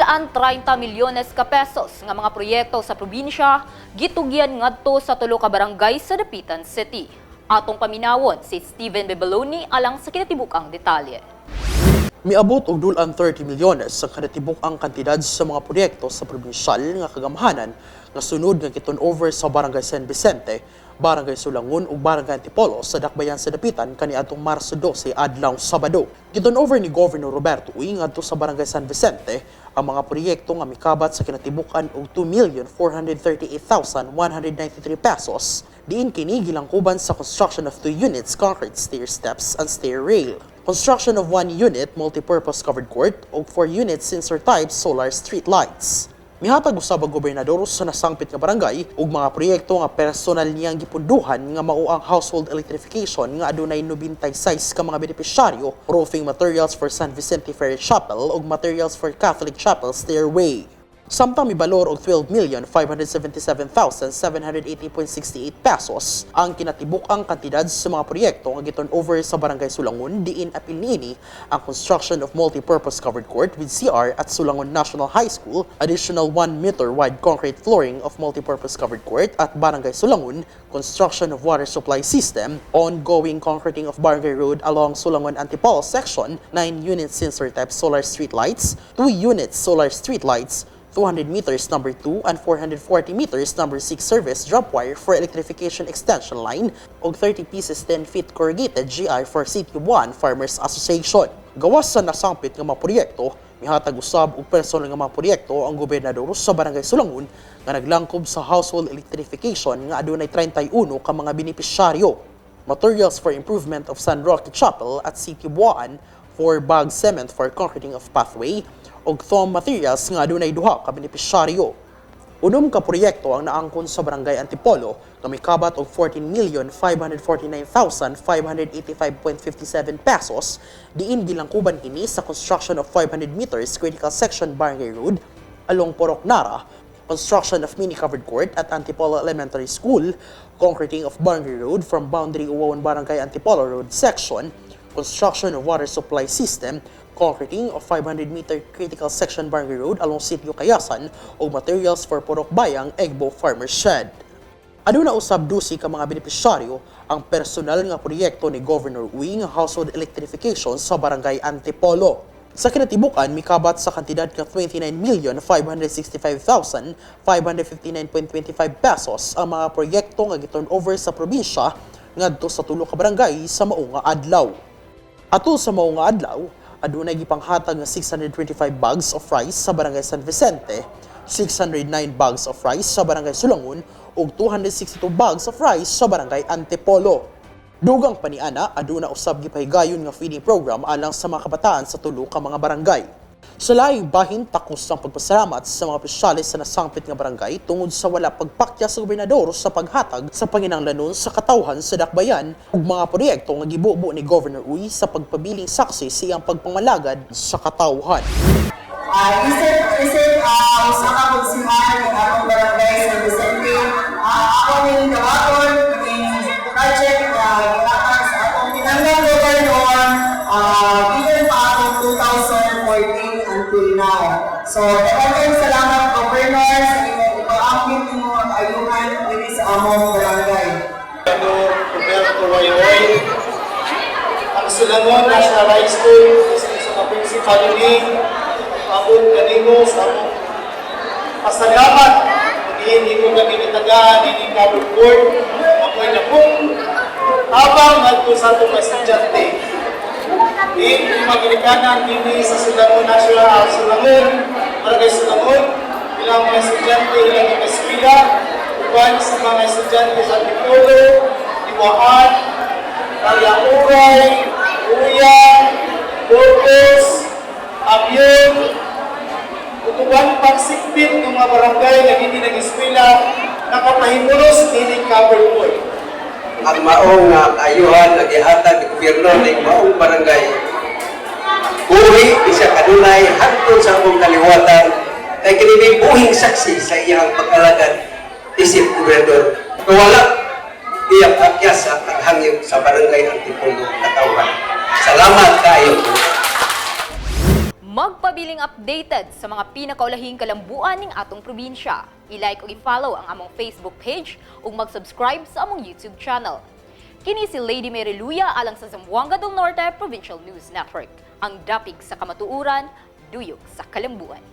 Dul-an 30 milyones ka pesos nga mga proyekto sa probinsya gitugyan ngadto sa tulo ka barangay sa Dapitan City. Atong paminawon si Steven Bebeloni alang sa kinatibuk-ang detalye. Miabot og dul-an 30 milyones sa kinatibuk-ang kantidad sa mga proyekto sa probinsyal nga kagamhanan nga sunod nga gi-turn over sa Barangay San Vicente, Barangay Sulangon ug Barangay Antipolo sa Dakbayan sa Dapitan kaniadtong Marso 12, adlaw Sabado. Gi-turn over ni Governor Roberto Uy ngadto sa Barangay San Vicente ang mga proyekto nga mikabat sa kinatibuk-an og 2,438,193 pesos, diin kini gilangkuban sa construction of two units concrete stair steps and stair rail, construction of one unit multipurpose covered court ug 4 units sensor type solar street lights. Mihatag usab ang gobernador sa nasangpit nga barangay ug mga proyekto nga personal niyang gipunduhan nga mao ang household electrification nga adunay 96 ka mga benepisyaryo, roofing materials for San Vicente Ferrer Chapel ug materials for Catholic Chapel stairway. Samtang mibalor og 12,577,780.68 pesos ang kinatibuk-ang kantidad sa mga proyekto nga gi-turn over sa Barangay Sulangon, diin apil niini ang construction of multi-purpose covered court with CR at Sulangon National High School, additional 1 meter wide concrete flooring of multi-purpose covered court at Barangay Sulangon, construction of water supply system, ongoing concreting of Barangay Road along Sulangon Antipolo section, 9 unit sensor type solar street lights, 2 units solar street lights, 200 meters number 2 and 440 meters number 6 service drop wire for electrification extension line ug 30 pieces 10 feet corrugated GI for City 1 Farmers Association. Gawas sa nasangpit nga mga proyekto, mihatag usab og personal nga mga proyekto ang gobernador sa Barangay Sulangon nga naglangkob sa household electrification nga adunay 31 ka mga benepisyaryo, materials for improvement of San Roque Chapel at City Buaan, 4 bag cement for concreting of pathway, ug thom materials nga adunay duha ka benepisyaryo. 6 ka proyekto ang naangkon sa Barangay Antipolo nga mikabat og 14,549,585.57 pesos, diin gilangkuban kini sa construction of 500 meters critical section Barangay Road along Porok Nara, construction of mini covered court at Antipolo Elementary School, concreting of Barangay Road from Boundary Uwawan Barangay Antipolo Road section, construction of water supply system, concreting of 500 meter critical section Barangay Road along Sitio Kayasan ug materials for Purok Bayang Egbo Farmer Shed. Aduna usab 12 ka mga benepisyaryo ang personal nga proyekto ni Governor Uy nga household electrification sa Barangay Antipolo. Sa kinatibukan, mikabat sa kantidad nga 29,565,559.25 pesos ang mga proyekto nga gi-turn over sa probinsya ngadto sa tulo ka barangay sa mao nga adlaw. Atol sa mao nga adlaw, adunay gipanghatag nga 625 bags of rice sa Barangay San Vicente, 609 bags of rice sa Barangay Sulangon ug 262 bags of rice sa Barangay Antipolo. Dugang pa niana, aduna usab gipahigayon nga feeding program alang sa mga kabataan sa tulo ka mga barangay. Sa laing bahin, takos ang pagpasalamat sa mga opisyales sa nasangpit nga barangay tungod sa wala pagpakya sa gobernador sa paghatag sa panginanglanon sa katawhan sa Dakbayan ug mga proyekto nga gibubo ni Governor Uy sa pagpabiling saksi sa iyang pagpangalagad sa katawhan. Isip usa ka konsehal ng atong Barangay San Vicente, ako ning dawaton ning project na gihatag sa atong tinanggang gobernador gikan pa atong 2014 until now. So, daghang salamat, Governor, sa imong ipaangkit nimo ang ayuhan diri sa among barangay. Governor Roberto Wayoy, ang Sulangon National High School, sa mga principal ini, abot kanimo sa among pasalamat. Hindi ko na ginitagaan ini covered court, ako'y nakong tabang ngadto sa atong mga estudyante. Di maginikanan dini sa Sulangon National, Sulangon, Barangay Sulangon, ilang mga estudyante, ilang mga eskwela, uban sa mga estudyante sa Antipolo, Diwaan, Uray, Uyang, Burgos, Abyon, ug uban pang sikpit ng mga barangay nga hindi nag-eskwela, nakapahimulos ini covered court. Ang maong nga kaayuhan nga gihatag ni gobyerno ning maong barangay, buhi isa kanunay hangtod sa among kaliwatan, kay kini may buhing saksi sa iyang pag-alagad isip gobernador. Kung wala iyang akyas sa paghangyo sa Barangay Antipolo katawhan. Salamat kaayo po. Magpabilin Manatiling updated sa mga pinakaulahing kalambuan ning atong probinsya. I-like ug i-follow ang among Facebook page ug mag-subscribe sa among YouTube channel. Kini si Lady Mary Luya alang sa Zamboanga del Norte Provincial News Network. Ang dapig sa kamatuoran, duyog sa kalambuan.